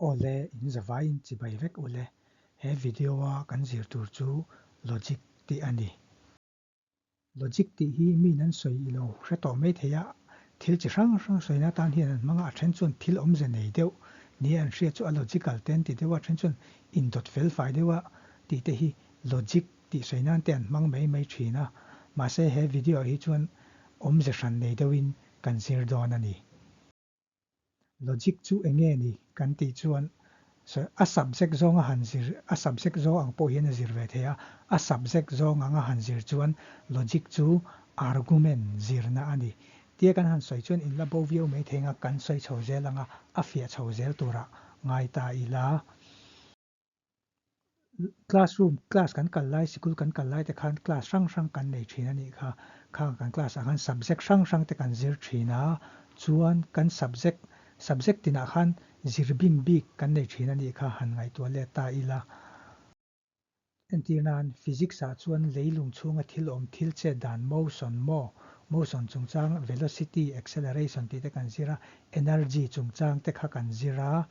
Awle, in zavaiin chibai vek ule. He video a kan zir tur chu logic tih a ni. Logic tih hi miin an sawi i lo hre tawh mai thei a, thil chi hrang hrang sawina atan hian an hmang a, a then chuan thil awmze nei deuh nia an hriat chu a logical te an ti deuh a, a then chuan indawt felfai deuh a tih te hi logic tih sawi nan te an hmang mai mai thin a, mahse he video ah hi chuan awmze hran nei deuhin kan zir dawn a ni. Logic chu eng nge ni kan tih chuan a subject zawng a han zir, a subject zawng ang pawh hian a zir ve thei a, a subject zawng anga han zir chuan logic chu argument zirna a ni. Tia kan han sawi chuan in la bo viau mai thei anga kan sawi chho zel anga a fiah chho zel turah ngai ta ila. Classroom, class kan kal lai, sikul kan kal lai te khan class hrang hrang kan nei thin a nih kha. Khang kan class ah khan subject hrang hrang te kan zir thin a, chuan kan subject, subject tinah khan zir bing bik kan nei thin a nih kha han ngaihtuah let ta ila. Entir nan, physics ah chuan leilung chhunga thil awm thil chet dan motion, maw, motion chungchang velocity, acceleration tih te kan zir a, energy chungchang te kha kan zir a.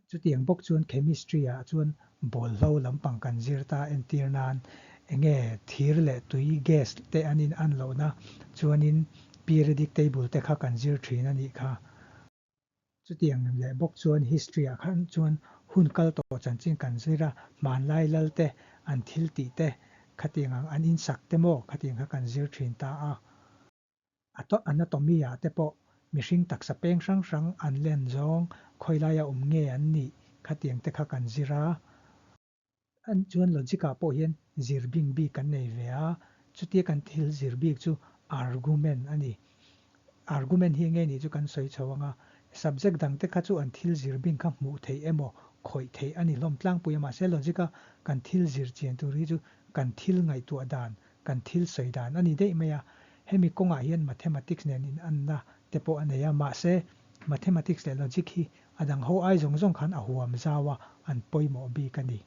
Chutiang bawk chuan chemistry ah chuan bawlhlo lampang kan zir ta entir nan enge thir leh tui gas te an in an lohna chuanin periodic table te kha kan zir thin a nih kha. Chutiang leh bawk chuan history ah khan chuan hun kal tawh chanchin kan zir a, hmanlai lal te an thil tih te khatiang ang an insak te maw khatiang kha kan zir thin ta a. Anatomy ah te pawh mihring taksa peng hrang hrang an len zawng khawilaia awm nge an nih khatiang te kha kan zir a. Chuan logic ah pawh hian zir bing bik kan nei ve a, chutia kan thil zir bik chu argument a ni. Argument hi enge nih chu kan sawi chho ang a, subject dang te kha chu an thil zir bing kha hmuh theih emaw khawih theih a ni hlawm tlangpui a, mahse logic a kan thil zir chian tur hi chu kan thil ngaihtuah dan kan thil sawi dan a ni daih mai a, hemi kawngah hian mathematics nen inanna te pawh a nei a, mahse mathematics leh logic hi a dang ho ai zawng zawng khan a huam zau a, an pawimawh bik a ni.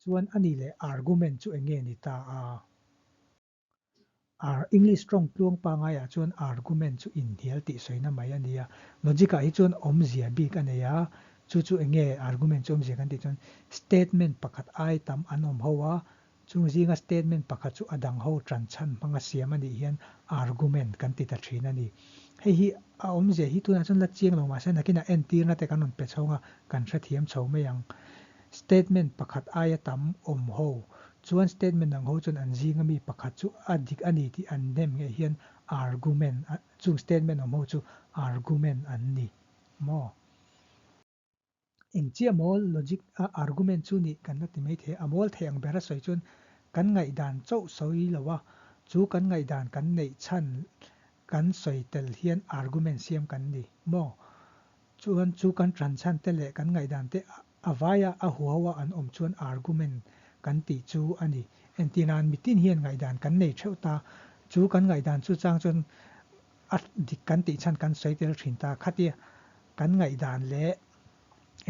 Chuan a nih leh argument chu eng nge ni ta a? Ar English tawng tluang pangaiah chuan argument chu inhnial tih sawina mai a ni a, logic ah hi chuan awmzia bik a nei a, chu chu eng nge argument chu awmzia kan tih chuan statement pakhat ai tam an awm ho a, Chung zinga statement pakhat chu a dang ho tan chhan hmanga siam a nih hian argument kan ti ta thin a ni. Hei hi a awmzia hi tunah chuan la chiang lo mahse nakinah entirna te kan rawn pe chhawng a, kan hrethiam chho mai ang. Statement pakhat aia tam awm ho chuan statement dang ho chuan an zinga mi pakhat chu a dik a ni tih an hnem ngei hian argument chung statement awm ho chu argument an ni maw? Eng chiah mawl logic a argument chu nih kan la ti mai thei a, a mawl thei ang ber a sawi chuan kan ngaihdan chauh sawi lo a, chu kan ngaihdan kan neih chhan kan sawi tel hian argument siam kan ni maw? Chuan chu kan tan chhan te leh kan ngaihdan te a vaia a huau a an awm chuan argument kan tih chu a ni. Entirnan mitin hian ngaihdan kan nei theuh ta, chu kan ngaihdan chu chang chuan a dik kan tih chhan kan sawi tel thin ta khatia kan ngaihdan leh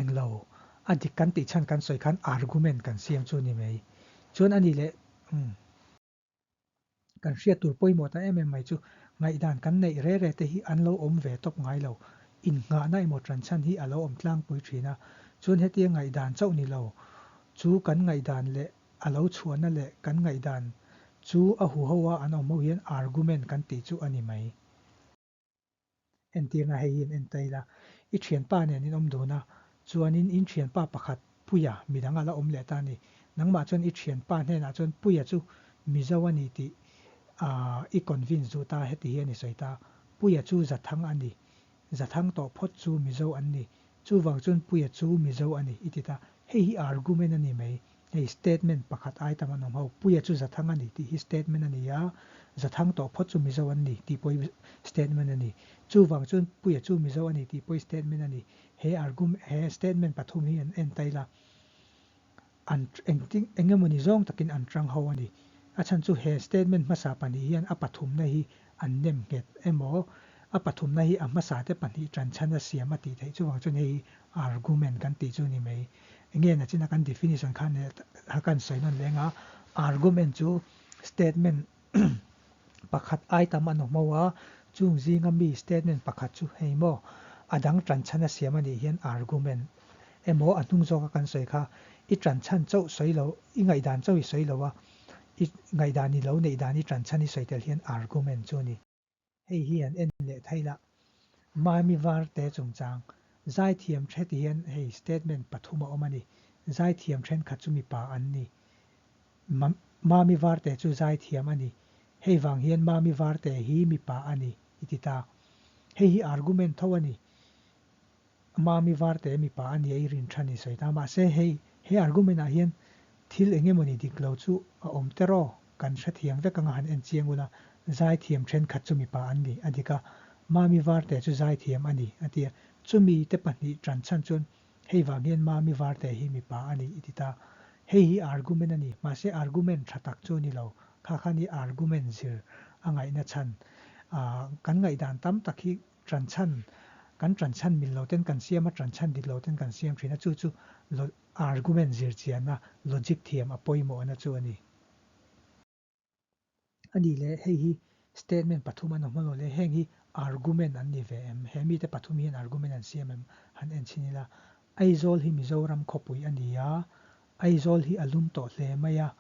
englo a dik kan tih chhan kan sawi khan argument kan siam chu ni mai chuan a nih leh umm kan hriat tur pawimawh ta em em mai chu ngaihdan kan neih re re te hi an lo awm ve tawp ngai lo innghahna emaw tan chhan hi a lo awm tlangpui thin a chuan hetia ngaihdan chauh ni lo chu kan ngaihdan leh A lo chhuahna leh kan ngaihdan chu a huho a an awm ho hian argument kan tih chu a ni mai. Entirna hei hi an en ta ila, i thianpa nen in awm dun a, chuanin in thianpa pakhat Puia midang a la awm leh ta a ni. Nangmah chuan i thianpa hnenah chuan Puia chu Mizo a ni tih i convince duh ta, heti hian i sawi ta, Puia chu Zathang a ni, Zathang tawh phawt chu Mizo an ni, chuvang chuan Puia chu Mizo a ni i ti ta. Hei hi argument a ni mai. Hei statement pakhat ai tam an awm ho. Puia chu Zathang a ni tih hi statement a ni a, Zathang tawh phawt chu Mizo an ni tih pawh hi statement a ni. Chuvang chuan Puia chu Mizo a ni tih pawh hi statement a ni. He argum he statement pathum hi an en ta ila an engtin eng emawni zawng takin an tang ho a ni. A chhan chu he statement hmasa pahnih hian a pathumna hi an nem nghet emaw a pathumna hi a hmasa te pahnih tanchhan a siam a tih theih chuvang chuan hei hi argument kan tih chu a ni mai. Enge nachina kan definition kha nen a kan sawi nawn leng a, argument chu statement pakhat ai tam an awm ho a, chung zinga mi statement pakhat chu hei maw? a dang ṭanchhan a siam a nih hian argument emaw a hnung zawka kan sawi kha i ṭanchhan chauh sawi lo, i ngaihdan chauh i sawi lo a, i ngaihdan i lo neih dan i ṭanchhan i sawi tel hian argument chu a ni. Hei hi an en leh thei lah. Mami Varte chungchang zaithiam the ti hian hei statement pathum a awm a ni. Zaithiam thenkhat chu mipa an ni. Mami Varte chu zaithiam a ni. Hei vang hian Mami Varte hi mipa a ni i ti ta. Hei hi argument tho a ni. Mami Varte mipa a nia i rin than i sawi ta. Mahse hei he argument ah hian thil eng emawni dik lo chu a awm ter aw, kan hrethiam vek anga han en chiang ula, zaithiam thenkhat chu mipa an ni a dik a, Mami Varte chu zaithiam a ni a ti a, chumi te pahnih tan chhan chuan hei vang hian Mami Varte hi mipa a ni i ti ta. Hei hi argument a ni, mahse argument tha tak chu a ni lo, kha khan i argument zir a ngaihna chhan kan ngaihdan tam tak hi Ṭanchhan, Kan ṭanchhan mil lo ten kan siam a, ṭanchhan dik lo ten kan siam ṭhin a, chu chu argument zir chianna, logic thiam a pawimawhna chu a ni. A nih leh hei hi statement pathum an awm hlawh leh heng hi argument an ni ve em? He mite pathum hian argument an siam em? Han en chhin ila. Aizawl hi Mizoram khawpui a ni a, Aizawl hi a lum tawh hle mai a,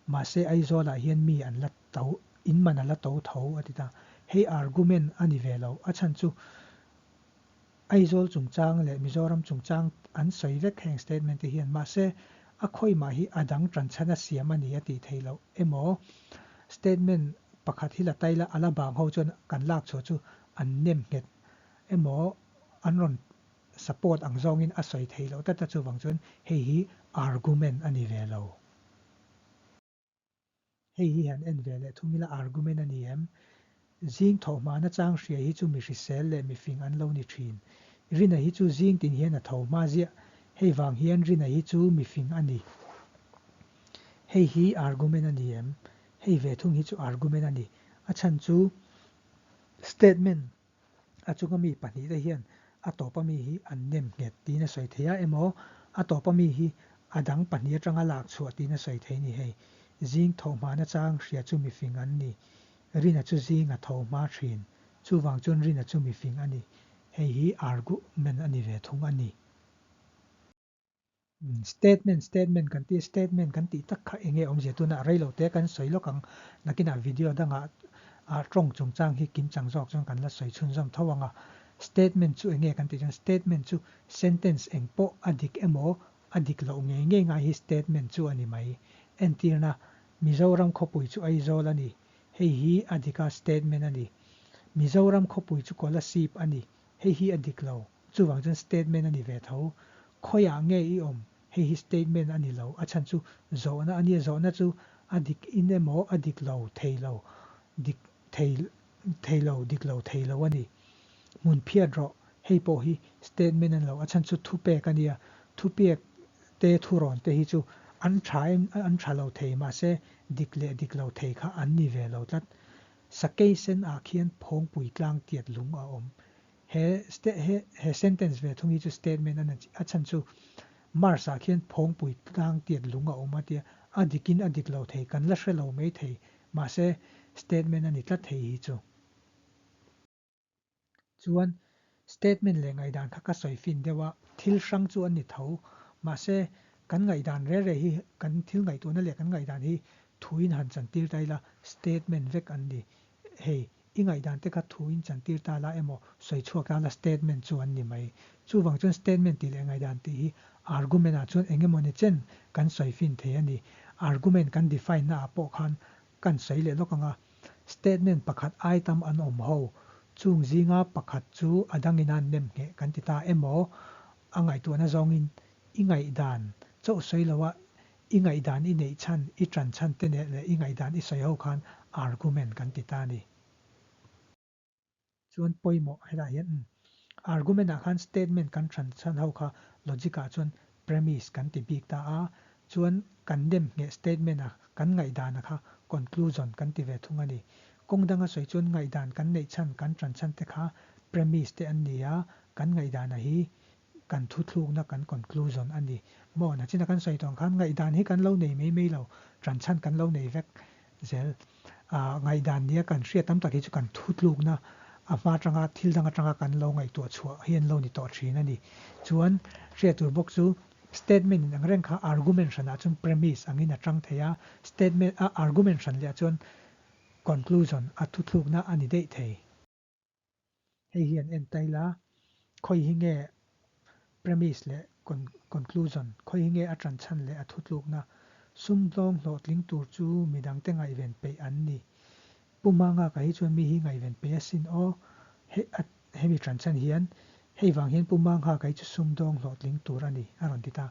mahse Aizawlah hian mi an la to, in man a la to tho a ti ta. Hei argument a ni ve lo, a chhan chu Aizawl chungchang leh Mizoram chungchang an sawi vek heng statement te hian, mahse a khawimah hi a dang tanchhan a siam a ni a tih theih loh emaw statement pakhat hi la tai la a la bang ho chuan kan lak chhuah chu an nem nghet emaw an rawn Support ang zawngin a sawi theih loh tlat a, chuvang chuan hei hi argument a ni ve lo. Hei hi han en ve leh thung ila argument a ni em? Zing thawhhma nachang hria hi chu mi hrisel leh mi fing an lo ni thin. Rina hi chu zing tin hian a tho hma ziah. Hei vang hian Rina hi chu mi fing a ni. Hei hi argument a ni em? Hei ve thung hi chu argument a ni. A chhan chu statement A chunga mi pahnihte hian a tawpa mi hi an nem nghet tiin a sawi thei a emaw, a tawpa mi hi a dang pahnih atanga lak chhuah tiin a sawi thei ni hei. Zing tho hmana chang hria chu mifing an ni. Rina chu zing a tho hma thin. Chuvang chuan Rina chu mifing a ni. Hei hi argument a ni ve thung a ni. Statement statement kan tih statement kan tih tak kha enge awmzia tunah rei lo te kan sawi lawk ang nakinah video dangah ah tawng chungchang hi kimchang zawk chuan kan la sawi chhunzawm tho ang a statement chu enge kan tih chuan statement chu sentence eng pawh a dik emaw a dik loh ngei ngei ngai hi statement chu a ni mai entirna Mizoram khawpui chu Aizawl a ni hei hi a dik a statement a ni Mizoram khawpui chu Kolasib a ni hei hi a dik lo Chuvang chuan statement a ni ve tho. Khawiah nge i awm? Hei hi statement a ni lo. A chhan chu zawhna a nia, zawhna chu a dik in emaw a dik lo thei lo, dik thei thei lo, dik lo thei lo a ni. Hmun phiat rawh, hei pawh hi statement a ni lo. A chhan chu thupek a nia, thupek te thurawn te hi chu an tha em an tha lo thei mahse dik leh dik lo thei kha an ni ve lo tlat. Sakei sen ah khian phawngpui tlang tiat lung a awm. He he he sentence ve thung hi chu statement a na a chhan chu Mars ah khian phawngpui tlang tiat lung a awm a tia a dik in a dik lo thei kan la hre lo mai thei mahse statement a ni tlat thei hi chu. Chuan statement leh ngaihdan kha ka sawi fin deuh a thil hrang chu an ni tho mahse kan ngaihdan re re hi kan thil ngaihtuahna leh kan ngaihdan hi thuin han chantir ta ila statement vek an ni Hei, i ngaihdan te kha thu in chantir ta la emaw sawi chhuak ta la statement chu an ni mai. Chuvang chuan statement tih leh ngaihdan tih hi argument ah chuan eng emaw ni chen kan sawi fin thei a ni. Argument kan define na ah pawh khan kan sawi leh lawk ang a. Statement pakhat ai tam an awm ho. Chung zinga pakhat chu a dangin a nem ngheh kan ti ta emaw a ngaihtuahna zawngin i ngaihdan chauh sawi lo a I ngaihdan i neih chhan, i ṭan chhan te neh leh i ngaihdan i sawi ho khan argument kan ti ta a ni. Chuan pawimawh hetah hian umm argument ah khan statement kan ṭhan chhan ho kha logic ah chuan premise kan ti bik ta a, chuan kan nem ngheh statement a kan ngaihdan a kha conclusion kan ti ve thung a ni. Kawng danga sawi chuan ngaihdan kan neih chhan, kan ṭan chhan te kha premise te an ni a, kan ngaihdan a hi kan thuthlukna kan conclusion a ni maw? Nachina kan sawi tawh ang khan ngaihdan hi kan lo nei mai mai lo, ṭanchhan kan lo nei vek zel. Ngaihdan nia kan hriat tam tak hi chu kan thutlukna A hma atanga thil dang atanga kan lo ngaihtuah chhuah hi an lo ni tawh thin a ni. Chuan hriat tur bawk chu statement in ang reng kha argument hranah chuan premise angin a tang thei a, statement a argument hran leh ah chuan conclusion a thuthlukna a ni daih thei. Hei hi an en ta ila, khawi hi nge premise leh conclusion, khawi hi nge a tan chhan leh a thutlukna, sumdawng hlawhtling tur chu midangte ngaihven peih an ni. Pu Mangaka hi chuan mi hi ngaihven peih asin aw, he a hemi tan chhan hian hei vang hian Pu Manghaka hi chu sumdawng hlawhtling tur a ni a rawn ti ta.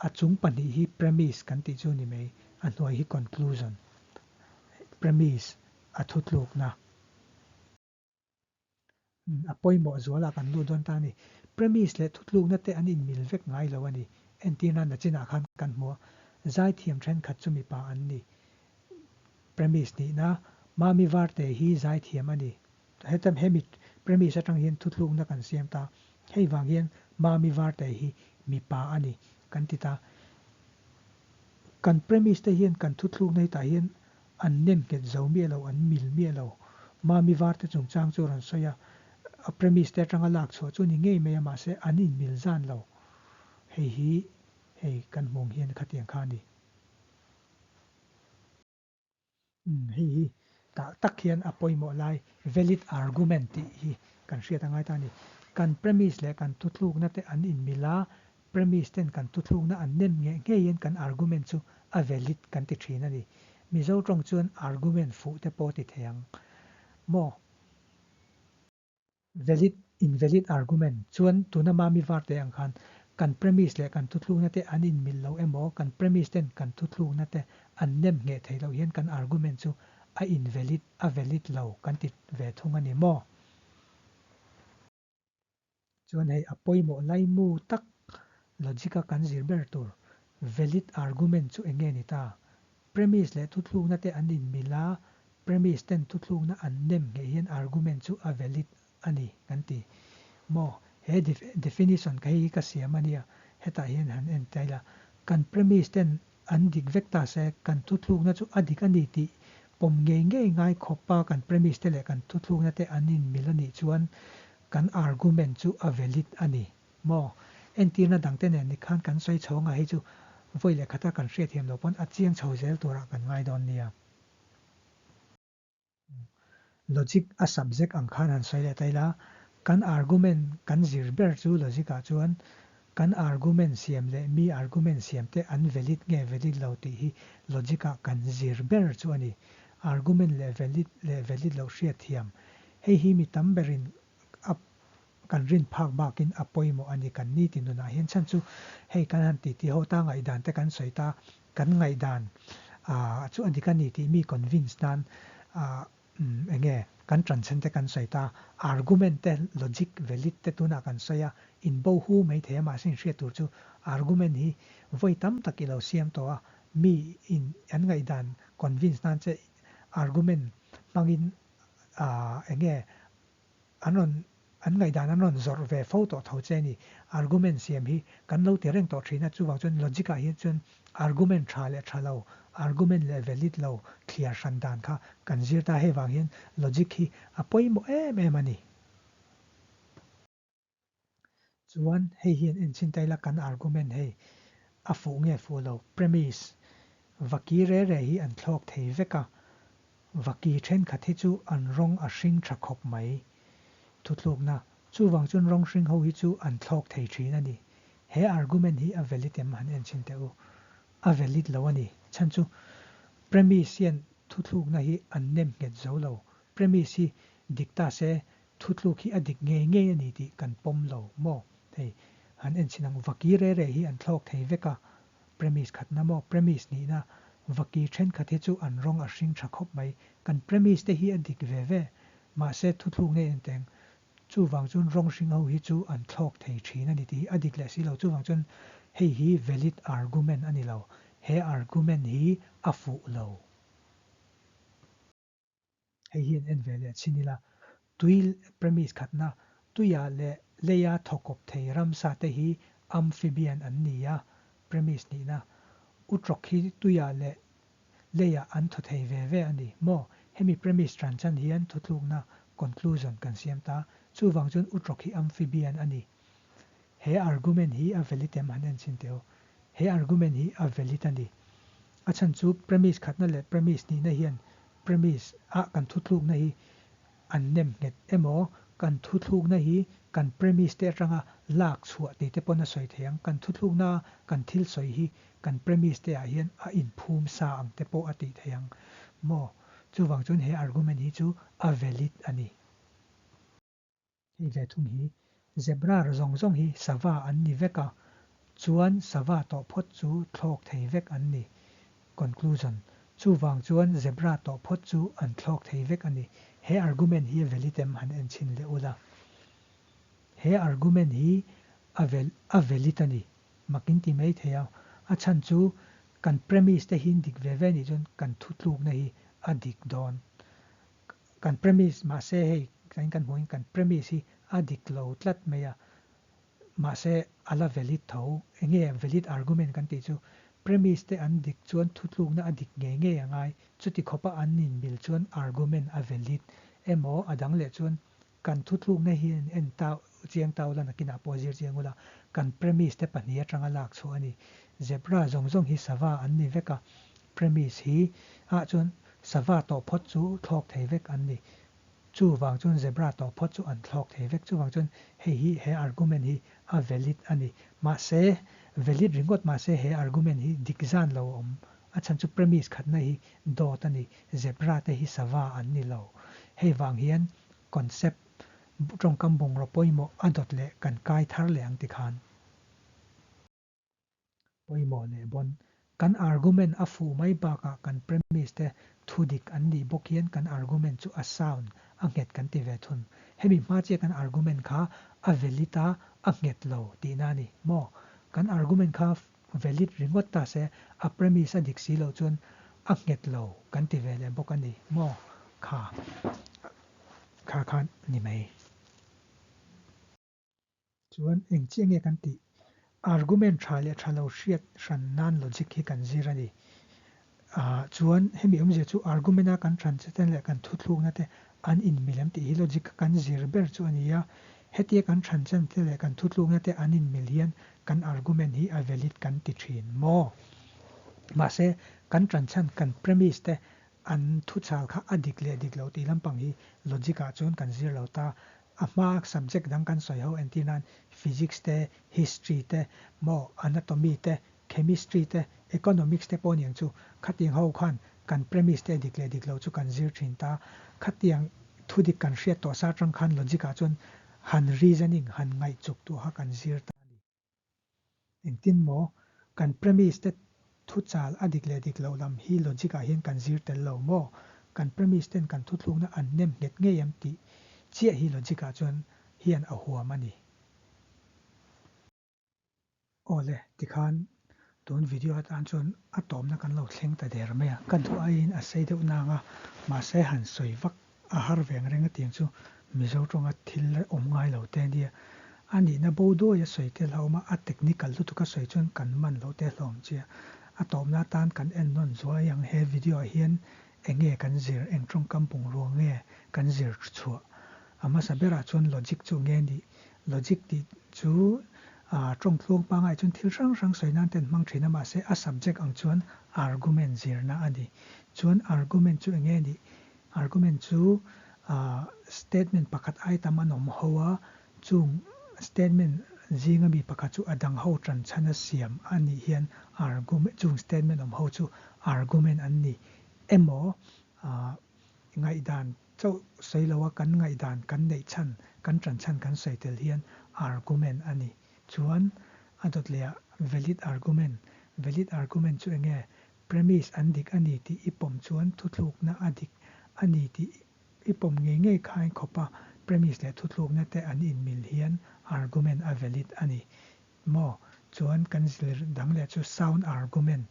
A chung pahnih hi premise kan tih chu ni mai, a hnuai hi conclusion, premise a thutlukna. A pawimawh zualah kan lut dawn ta a ni. Premise leh thutlukna te an inmil vek ngai lo a ni. Entirna nachinah khan kan hmu a, zaithiam thenkhat chu mipa an ni. Premise nihna, Mami Varte hi zaithiam a ni. Heta hemi premise atang hian thutlukna kan siam ta. Hei vang hian Mami Varte hi mipa a ni kan ti ta. Kan premise te hian kan thuthlukna hetah hian An nem nghet zo miah lo, an mil miah lo. Mami Varte chungchang chu a rawn sawi a, a premise te atanga lak chhuah chu a ni ngei mai a, mahse an inmil zan lo. Hei hi hei kan hmuh ang hian khatiang kha a ni. Umm hei hi tah tak hian a pawimawh lai valid argument tih hi kan hriat a ngai ta a ni. Kan premise leh kan thuthlukna te an inmil a, Premise ten kan thuthlukna an nem ngeh ngeiin kan argument chu a valid kan ti thin a ni. Mizo tawng chuan argument fuh te pawh ti thei ang maw? Valid, invalid argument chuan tuna Mami Varte ang khan kan premise leh kan thuthlukna te an inmilh lo emaw, kan premise ten kan thuthlukna te an nem ngheh theih loh hian kan argument chu a invalid, a valid lo kan ti ve thung a ni maw? Chuan hei a pawimawh laimu tak logic a kan zir ber tur valid argument chu eng nge ni ta? Premise leh thuthlukna te an inmil a, premise ten thuthlukna an nem ngheh hian argument chu a valid a ni kan ti maw? He definition ka hei hi ka siam a nia, hetah hian han en ta ila, kan premise ten An dik vek ta se, kan thuthlukna chu a dik a ni tih pawm ngei ngei ngai khawpa kan premise te leh kan thuthlukna te an inmil a nih chuan kan argument chu a valid a ni maw? Entirna dangte nen ni khan kan sawi chho anga hei chu vawi leh khata kan hriatthiam loh pawn a chiang chho zel turah kan ngai dawn nia. Logic a subject ang khan han sawi leh ta ila, kan argument kan zir ber chu logic ah chuan kan argument siam leh mi argument siam te an valid nge valid lo tih hi logic ah kan zir ber chu a ni. Argument leh valid leh valid loh hriat thiam. Hei hi mi tam berin a kan rin phak bakin a pawimawh a ni kan ni ti nunah hian chhan chu hei kan han titi ho ta ngaihdan te kan sawi ta kan ngaihdan ah chu a dik a ni tih mi convince nan ah eng nge kan ṭanchhen te kan sawi ta argument te logic valid te tunah kan sawi a inbo hu mai thei a mahse inhriat tur chu argument hi vawi tam tak i lo siam tawh a mi in an ngaihdan convince nan che argument hmangin ah eng nge an rawn an ngaihdan an rawn zawrh ve fo tawh tho che a ni. Argument siam hi kan lo ti reng tawh thin a, chuvang chuan logic ah hian chuan argument tha leh tha lo, argument leh valid lo thliar hran dan kha kan zir ta, hei vang hian logic hi a pawimawh em em a ni. Chuan hei hian enchhin ta ila kan argument hei a fuh nge fuh lo, premise, vaki re re hi an thlawk thei vek a, vaki thenkhat hi chu an rawng a hring tha khawp mai. Thutlukna, chuvang chuan rawng hring ho hi chu an thlawk thei thin a ni. He argument hi a valid em han enchhin teh u. A valid lo a ni. Chhan chu premise hian thuthlukna hi an nem nghet zo lo. Premise hi dik ta se Thutluk hi a dik ngei ngei a ni tih kan pawm lo maw? Hei, han en chhin ang, vaki re re hi an thlawk thei vek a, premise khatna maw? Premise nihna, vaki thenkhat hi chu an rawng a hring tha khawp mai, kan premise te hi a dik ve ve, mahse thuthluk ngei an teng, chuvang chuan rawng hring ho hi chu an thlawk thei thin a ni tih hi a dik leh si lo, chuvang chuan hei hi valid argument a ni lo, he argument hi a fuh lo. Hei hi an en ve leh chhin ila, tui premise khatna, tuia leh leia thawkawp thei ramsa te hi amphibian an ni a, premise nihna, utrawk hi tuia leh leiah an thaw thei ve ve a ni maw? Hemi premise tan chan hian thuthlukna, Conclusion kan siam ta. Chuvang chuan uṭawk hi amphibian a ni. He argument hi a valid em han en chhin teh u. He argument hi a valid a ni. A chhan chu premise khatna leh premise nihna hian premise ah kan thuthlukna hi an nem nghet emaw kan thuthlukna hi kan premise te atanga lak chhuah tih te pawn a sawi thei ang. Kan thuthlukna kan thil sawi hi kan premise te ah hian a inphum sa ang te pawh a tih thei ang maw? Chuvang chuan he argument hi chu a valid a ni. Hei ve thung hi zebra zawng zawng hi sava an ni vek a, chuan sava tawh phawt chu thlawk thei vek an ni. Conclusion, Chuvang chuan zebra tawh phawt chu an thlawk thei vek a ni. He argument hi a valid em han en chhin leh ula. He argument hi a a valid a ni. Mak in ti mai thei a, a chhan chu kan premise te hi dik ve ve nih chuan kan thutlukna hi a dik dawn. Kan premise, mahse hei kan kan hmuhin kan premise hi a dik lo tlat mai a, mahse a la valid tho. Enge valid argument kan tih chu premise te an dik chuan thutlukna a dik ngei ngei a ngai, chuti khawpa an inmil chuan argument a valid emaw a dang leh chuan Kan thutlukna hi an en ta chiang ta ula nakinah pawh zir chiang ula, kan premise te pahnih atanga lak chhuah a ni. Zebra zawng zawng hi sava an ni vek a, premise hi ah chuan sava tawh phawt chu thlawk thei vek an ni. Chuvang chuan zebra tawh phawt chu an thlawk thei vek. Chuvang chuan hei hi he argument hi a valid a ni. Mahse, valid ringawt mahse he argument hi dik zan lo a awm. A chhan chu premise khatna hi dawt a ni. Zebra te hi sava an ni lo. Hei vang hian concept tawngkam bungraw pawimawh a dawt leh kan kai thar leh ang tikhan pawimawh leh bawn. Kan argument a fuh mai bakah kan premise te thu dik an nih bawk hian kan argument chu a sound, a nghet kan ti ve thun. Hemi hma chiah kan argument kha a valid a, a nghet lo tihna a ni maw? Kan argument kha Valid ringawt ta se, a premise a dik si loh chuan a nghet lo kan ti ve leh bawk a ni maw? Kha kha kha ni mai. Chuan eng chiah nge kan tih? Argument tha leh tha lo hriat hran nan logic hi kan zir a ni. Chuan hemi awmzia chu argument a kan hran che ten leh kan thuthlukna te an inmil em tih hi logic a kan zir ber chu a ni a. Hetia kan hran chen te leh kan thuthlukna te an inmil hian kan argument hi a valid kan ti thin maw? Mahse kan tan chhan kan premise te an thuchhal kha a dik leh dik lo tih lampang hi logic ah chuan kan zir lo ta. A hma subject dang kan sawi ho entir nan physics te, history te, maw anatomy te, Chemistry te, Economics te pawh niang chu khatiang ho khan kan premise te dik leh dik lo chu kan zir thin ta. Khatiang thu dik kan hriat tawh sa atang khan logic ah chuan han reasoning, han ngaihchuk tuah kha kan zir ta a ni. Engtin maw kan premise te thu chal a dik leh dik loh lam hi logic ah hian kan zir tel lo maw? Kan premise ten kan thuthlukna an nem nghet ngei em tih chiah hi logic ah chuan hian a huam a ni. Awle, tikhan tun video atan chuan a tawmna kan lo thleng ta der mai a, ka duh aiin a sei deuh nang a, mahse han sawi vak a har veng reng a tiang chu Mizo tawnga thil awm ngai lo te ania, a nihna bo duai a sawi te hlauhawm a, a technical lutuk a sawi chuan kan man loh te hlauhawm chi a, a tawmna atan kan en nawn zuai ang he video ah hian enge kan zir, eng tawngkam bungrua nge kan zir chhuah, a hmasa berah chuan logic chu nge nih Logic tih chu tawng tluang pangai chuan thil hrang hrang sawi nan te an hmang thin a, mahse a subject ang chuan argument zirna a ni. Chuan argument chu enge nih? Argument chu statement pakhat ai tam an awm ho a, chung statement zinga mi pakhat chu a dang ho tan chhan a siam a nih hian argument chung statement awm ho chu argument an ni emaw ngaihdan Chauh sawi loa kan ngaihdan, kan neih chhan, kan ṭan chhan kan sawi tel hian argument a ni. Chuan a dawt lehah valid argument, valid argument chu enge? Premise an dik a ni tih i pawm chuan thuthlukna a dik a ni tih i pawm ngei ngei khain khawpa premise leh thuthlukna te an inmil hian argument a valid a ni. Maw? Chuan kan zir dang leh chu sound argument.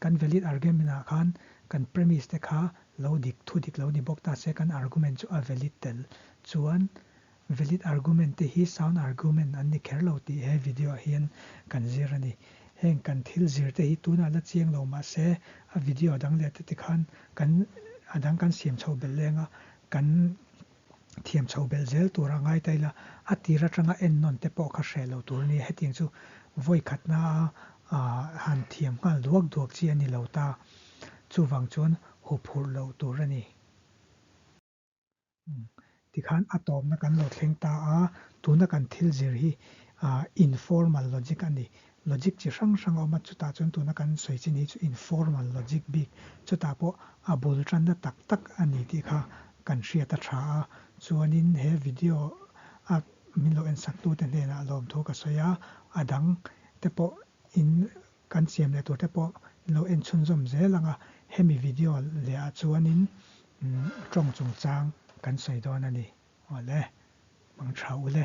Kan valid argument ah khan kan premise te kha lo dik, thu dik lo ni bawk ta se kan argument chu a valid tel. Chuan valid argument te hi sound argument an ni kher lo tih he video ah hian kan zir a ni. Heng kan thil zir te hi tunah la chiang lo mah se a video dang leh te tikhan kan a dang kan siam chho belh leng a, kan. Thiam chho belh zel tur a ngai ta ila, a tir atanga ennawn te pawh kha hreh lo tur a ni. Hetiang chu vawi khatna a han thiam nghal duak duak chi a ni lo ta. Chuvang chuan huphurh loh tur a ni. Tikhan a tawpna kan lo thleng ta a, tuna kan thil zir hi informal logic a ni. Logic chi hrang hrang a awm a, chutah chuan tuna kan sawi chin hi chu informal logic bik, chutah pawh a bul tanna tak tak a ni tih kha kan hriat a tha a. Chuanin he video a min lo ensak tute hnenah lawmthu ka sawi a, a dang te pawh in kan siam leh tur te pawh in lo en chhunzawm zel ang a, hemi video leh ah chuanin tawng chungchang kan sawi dawn a ni. Awle, mang tha ule.